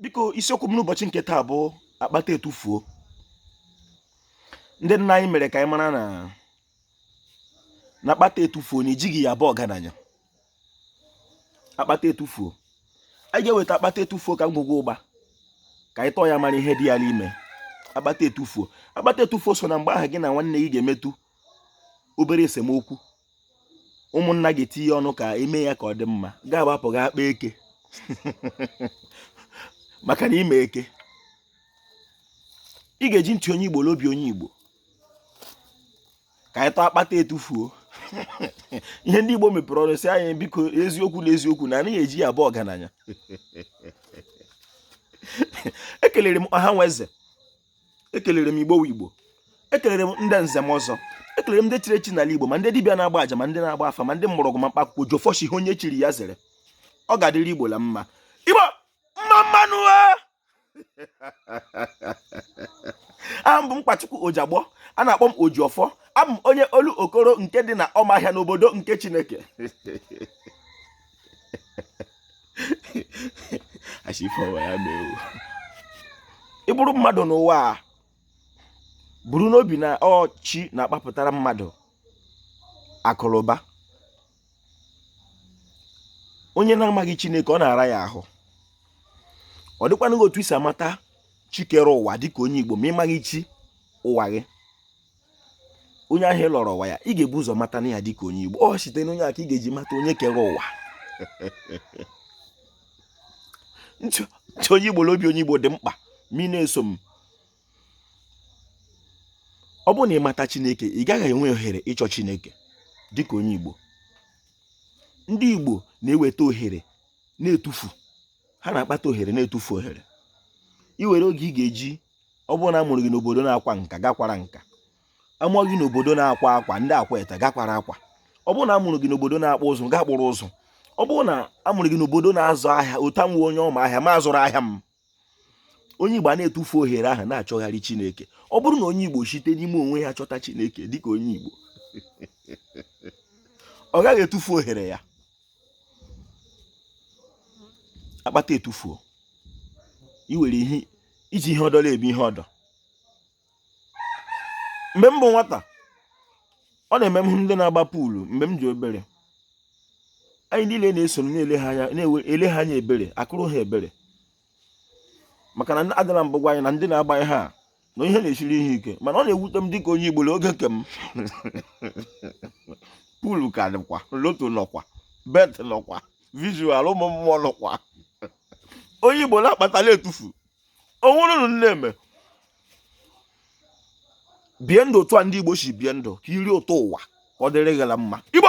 Biko, isiokwu m n'ụbọchị nke taa bụ akpata etufuo. Ndị nna anyị mere ka anyị mara na na akpata etufuo na ejighị ya abụ ọgaranya. Akpata etufuo, anyị ga-eweta akpata etufuo ka ngwugwu ụgba ka anyị tọọ ya mara ihe dị ya n'ime. Akpata etufuo, akpata etufuo so na mgbe ahụ gị na nwanne gị ga-emetụ obere esemokwu, ụmụnna ga-etinye ọnụ ka eme ya ka ọ dị mma, ga-agbapụ ga akpa eke maka na ime eke. Ị ga-eji ntị onye Igbo n'obi onye Igbo ka anyị tọọ akpata etufuo. Ihe ndị Igbo mepere ọnụ sị anyị biko, eziokwu na eziokwu na anaghị eji ya abụ ọgaranya. Ekelere m ọha nwe eze, ekelere m Igbo Igbo, ekelere m ndị nze m ọzọ, ekelere m ndị chiri echi n'ala Igbo, ma ndị dibịa na-agba aja, ma ndị na-agba afa, ma ndị mgbọrọgwụ, ma mkpa akwụkwọ jofọshi. Ihe onye chiri ya zere, ọ ga-adịrị Igbo la mma. Igbo mma mma nụ. Aha m bụ Mkpachukwu Ojagbọ, a na-akpọ m Ojiọfọ. Abụ m onye Olokoro nke dị na Ọmahịa n'obodo nke Chineke. Ị bụrụ mmadụ n'ụwa a, buru n'obi na ọ chi na-akpapụtara mmadụ akụrụba. Onye na-amaghị Chineke, ọ na-ara ya ahụ. Ọ dịkwanụ otu i si amata chi kere ụwa dịka onye Igbo ma ị maghị chi ụwa gị. Onye ahụ ị lọrọ ụwa ya, ị ga-ebu ụzọ mata na ya dịka onye Igbo. Ọ site n'onye a ka ị ga-eji mata onye kere ụwa. Ntị onye Igbo n'obi onye Igbo dị mkpa ma ị na-eso m. Ọ bụrụ na ị mata Chineke, ị gaghị enwe ohere ịchọ Chineke dịka onye Igbo. Ndị Igbo na-eweta ohere na-etufu, ha na-akpata ohere na-etufu ohere. I were oge ị ga-eji, ọ bụrụ na a mụrụ gị n'obodo na-akwa nka, gakwara nka. A mụọ gị n'obodo na-akwa akwa, ndị Akwete, gakwara akwa. Ọ bụrụ na a mụrụ gị n'obodo na-akpụ ụzụ, ga kpụrụ ụzụ. Ọ bụrụ na a mụrụ gị n'obodo na-azụ ahịa, otu m wụ onye ọma ahịa, ma azụrụ ahịa m. Onye Igbo a na-etufu ohere ahụ na-achọgharị Chineke. Ọ bụrụ na onye Igbo site n'ime onwe ya chọta Chineke dịka onye Igbo, ọ gaghị etufu ohere ya. Akpata etufuo, i were ihe iji ihe ọdọla ebe ihe ọdọ. Mgbe m bụ nwata, ọ na-eme m hụ ndị na-agba pool. Mgbe m dị obere, anyị niile na-eso na-ele ha anya, na-ele ha anya ebere, akụrụ ha ebere, maka na adịla mbụ gwa anyị na ndị na-agba ihe a na ihe na-esiri ihe ike. Mana ọ na-ewute m dịka onye Igbo n'oge nke m, pool ka dịkwa, lotto nọkwa, bet nọkwa, visual ụmụ mmụọ nọkwa. Onye Igbo na-akpatala etufu onwere unu na-eme. Bie ndụ otu a ndị Igbo si bie ndụ ka iri ụtọ ụwa, ka ọ dịrị gị la mma. Igbo.